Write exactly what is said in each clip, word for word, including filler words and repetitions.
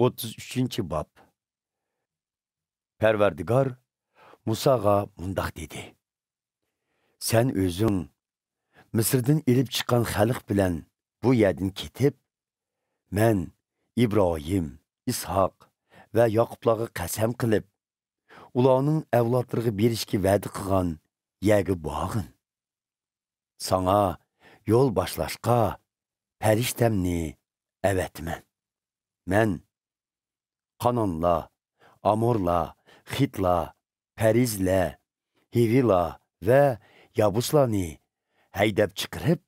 ئوتتۇز ئۈچىنچى باب. پەرۋەردىگار مۇساغا مۇنداق دېدى: سەن ئۆزۈڭ مىسىردىن ئېلىپ چىققان خەلق بىلەن بۇ يەردىن كېتىپ، مەن ئىبراھىم، ئىسھاق ۋە ياقۇپلارغا قەسەم قىلىپ، ئۇلارنىڭ ئەۋلادلىرىغا بېرىشكە ۋەدە قىلغان يەرگە بارغىن. ساڭا يول باشلاشقا پەرىشتەمنى ئەۋەتىمەن. مەن قانانلار، ئامورلار، خىتلار، پەرىزلەر، ھىۋىلار ۋە يابۇسلارنى ھەيدەپ چىقىرىپ،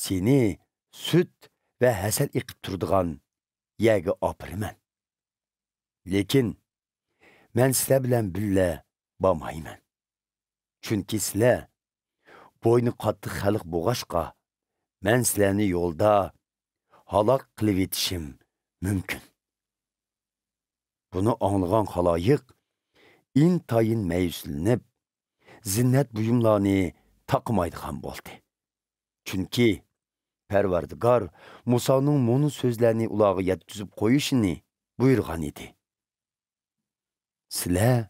سېنى سۈت ۋە ھەسەل ئېقىپ تۇرىدىغان يەرگە ئاپىرىمەن. لېكىن مەن سىلەر بىلەن بىللە بارمايمەن. چۈنكى سىلەر بوينى قاتتىق خەلق بولغاچقا، مەن سىلەرنى يولدا ھالاك قىلىۋېتىشىم مۇمكىن. بۇنى ئاڭلىغان خالايىق ئىنتايىن مەيۈسلىنىپ، زىننەت بۇيۇملارنى تاقىمايدىغان بولدى. چۈنكى پەرۋەردىگار مۇسانىڭ مۇنۇ سۆزلەرنى ئۇلارغا يەتكۈزۈپ قويۇشىنى بۇيرۇغان ئىدى: سىلەر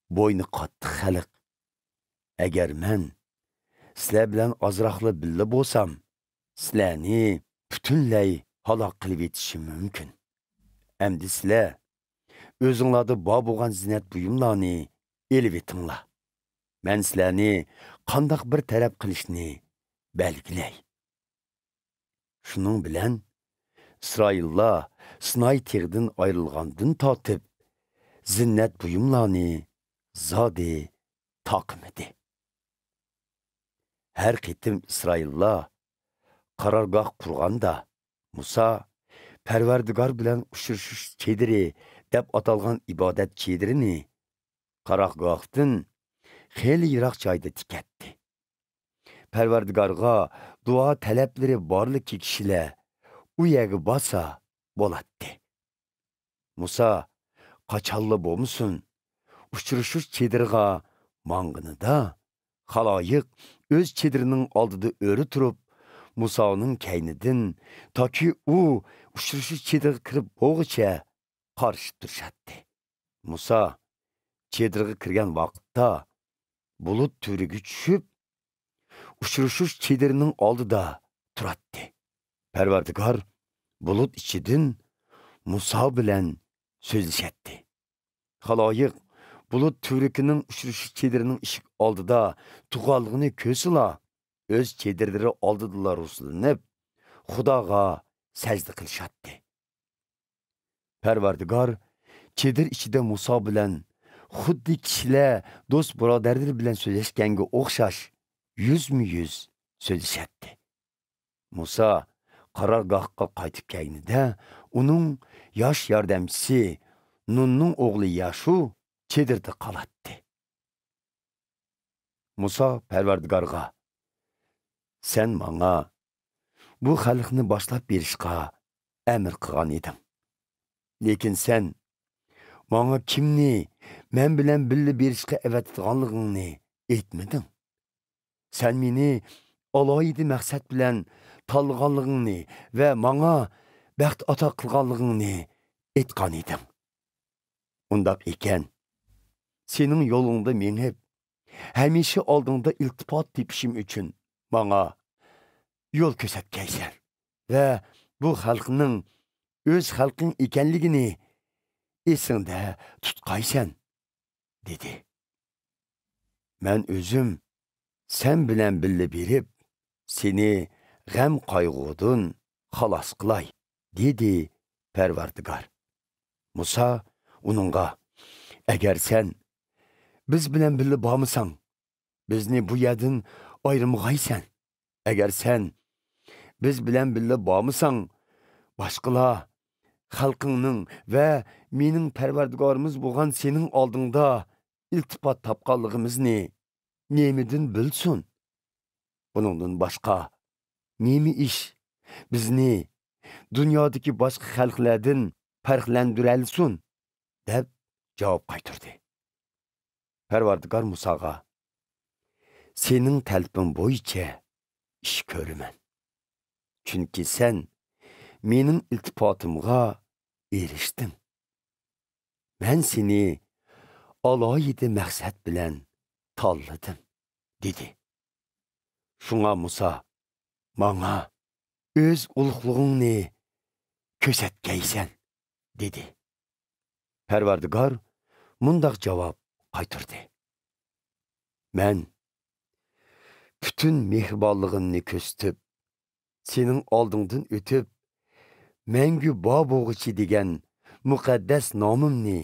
بوينى قاتتىق خەلق. ئەگەر مەن سىلەر بىلەن ئازراقلا بىللە بولسام، سىلەرنى پۈتۈنلەي ھالاك قىلىۋېتىشىم مۇمكىن. ئەمدى سىلەر ئۆزۈڭلاردا بار بولغان زىننەت بۇيۇملارنى ئېلىۋېتىڭلار. مەن سىلەرنى قانداق بىر تەلەپ قىلىشنى بەلگىلەي. شۇنىڭ بىلەن ئىسرائىللار سىناي تېغىدىن ئايرىلغاندىن تارتىپ، زىننەت بۇيۇملارنى زادى تاقىمىدى. ھەر قېتىم ئىسرائىللار قارارگاھ قۇرغاندا، مۇسا پەرۋەردىگار بىلەن ئۇچرىشىش چېدىرى دەپ ئاتالغان ئىبادەت چېدىرىنى قارارگاھتىن خېلى يىراق جايدا تىكەتتى. پەرۋەردىگارغا دۇئا تەلەپلىرى بارلىكى كىشىلەر ئۇ يەرگە بارسا بولاتتى. مۇسا قاچانلا بولمىسۇن، ئۇچرىشىش چېدىرىغا ماڭغىنىدا، خالايىق ئۆز چېدىرىنىڭ ئالدىدا ئۆرە تۇرۇپ، مۇسانىڭ كەينىدىن تاكى ئۇ ئۇچرىشىش چېدىرىغا كىرىپ بولغۇچە قارشى تۇرۇشاتتى. مۇسا چېدىرغا كىرگەن ۋاقىتتا بۇلۇت تۈۋرۈكى چۈشۈپ، ئۇچرىشىش چېدىرىنىڭ ئالدىدا تۇراتتى. پەرۋەردىگار بۇلۇت ئىچىدىن مۇسا بىلەن سۆزلىشەتتى. خالايىق بۇلۇت تۈۋرۈكىنىڭ ئۇچرىشىش چېدىرىنىڭ ئىشىك ئالدىدا تۇرغانلىقىنى كۆرسىلا، ئۆز چېدىرلىرى ئالدىدىلا رۇسلىنىپ، خۇداغا سەجدە قىلىشاتتى. پەرۋەردىگار چېدىر ئىچىدە مۇسا بىلەن خۇددى كىشىلەر دوست بۇرادەرلىرى بىلەن سۆزلەشكەنگە ئوخشاش يۈزمۇ يۈز سۆزلىشەتتى. مۇسا قارارگاھقا قايتىپ كەلگىنىدە، ئۇنىڭ ياش ياردەمچىسى نۇننىڭ ئوغلى ياشۇ چېدىردا قالاتتى. مۇسا پەرۋەردىگارغا: سەن ماڭا بۇ خەلقنى باشلاپ بېرىشقا ئەمر قىلغان ئىدىڭ. لېكىن سەن ماڭا كىمنى مەن بىلەن بىللە بېرىشقا ئەۋەتىدىغانلىقىڭنى ئېيتمىدىڭ. سەن مېنى ئالاھىدە مەقسەت بىلەن تاللىغانلىقىڭنى ۋە ماڭا بەخت ئاتا قىلغانلىقىڭنى ئېيتقان ئىدىڭ. ئۇنداق ئىكەن، سېنىڭ يولۇڭدا مېڭىپ، ھەمىشە ئالدىڭدا ئىلتىپات تېپىشىم ئۈچۈن ماڭا يول كۆرسەتكەيسەن ۋە بۇ خەلقنىڭ ئۆز خەلقىڭ ئىكەنلىكىنى ئېسىڭدە تۇتقايسەن، دېدى. مەن ئۆزۈم سەن بىلەن بىللە بېرىپ، سېنى غەم-قايغۇدىن خالاس قىلاي، دېدى پەرۋەردىگار. مۇسا ئۇنىڭغا: ئەگەر سەن بىز بىلەن بىللە بارمىساڭ، بىزنى بۇ يەردىن ئايرىمىغايسەن. ئەگەر سەن بىز بىلەن بىللە بارمىساڭ، باشقىلار خەلقىڭنىڭ ۋە مېنىڭ پەرۋەردىگارىمىز بولغان سېنىڭ ئالدىڭدا ئىلتىپات تاپقانلىقىمىزنى نېمىدىن بىلسۇن؟ بۇنىڭدىن باشقا، نېمە ئىش بىزنى دۇنيادىكى باشقا خەلقلەردىن پەرقلەندۈرەلىسۇن؟ دەپ جاۋاب قايتۇردى. پەرۋەردىگار مۇساغا: سېنىڭ تەلىپىڭ بويىچە ئىش كۆرىمەن. چۈنكى سەن مېنىڭ ئىلتىپاتىمغا ئېرىشتىڭ. مەن سېنى ئالاھىدە مەقسەت بىلەن تاللىدىم، دېدى. شۇڭا مۇسا، ماڭا ئۆز ئۇلۇغلۇقۇڭنى كۆرسەتكەيسەن، دېدى. پەرۋەردىگار مۇنداق جاۋاب قايتۇردى: مەن پۈتۈن مېھرىبانلىقىمنى كۆرسىتىپ، سېنىڭ ئالدىڭدىن ئۆتۈپ، مەڭگۈ بار بولغۇچى دېگەن مۇقەددەس نامىمنى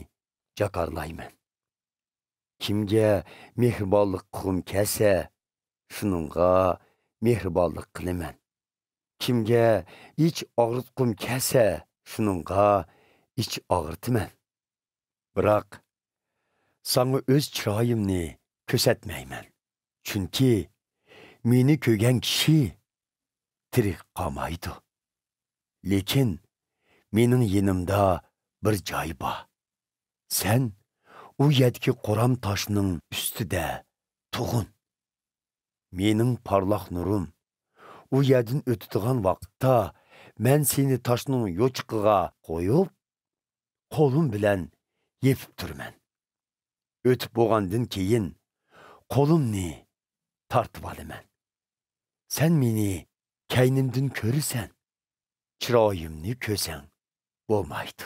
جاكارلايمەن. كىمگە مېھرىبانلىق قىلغۇم كەلسە، شۇنىڭغا مېھرىبانلىق قىلىمەن. كىمگە ئىچ ئاغرىتقۇم كەلسە، شۇنىڭغا ئىچ ئاغرىتىمەن. بىراق، ساڭا ئۆز چىرايىمنى كۆرسەتمەيمەن. چۈنكى مېنى كۆرگەن كىشى تىرىك قالمايدۇ. لېكىن مېنىڭ يېنىمدا بىر جاي بار. سەن ئۇ يەردىكى قورام تاشنىڭ ئۈستىدە تۇرغىن. مېنىڭ پارلاق نۇرۇم ئۇ يەردىن ئۆتىدىغان ۋاقىتتا، مەن سېنى تاشنىڭ يوچۇقىغا قويۇپ، قولۇم بىلەن يېپىپ تۇرىمەن. ئۆتۈپ بولغاندىن كېيىن، قولۇمنى تارتىۋالىمەن. سەن مېنى كەينىمدىن كۆرىسەن، چىرايىمنى كۆرسەڭ بولمايدۇ.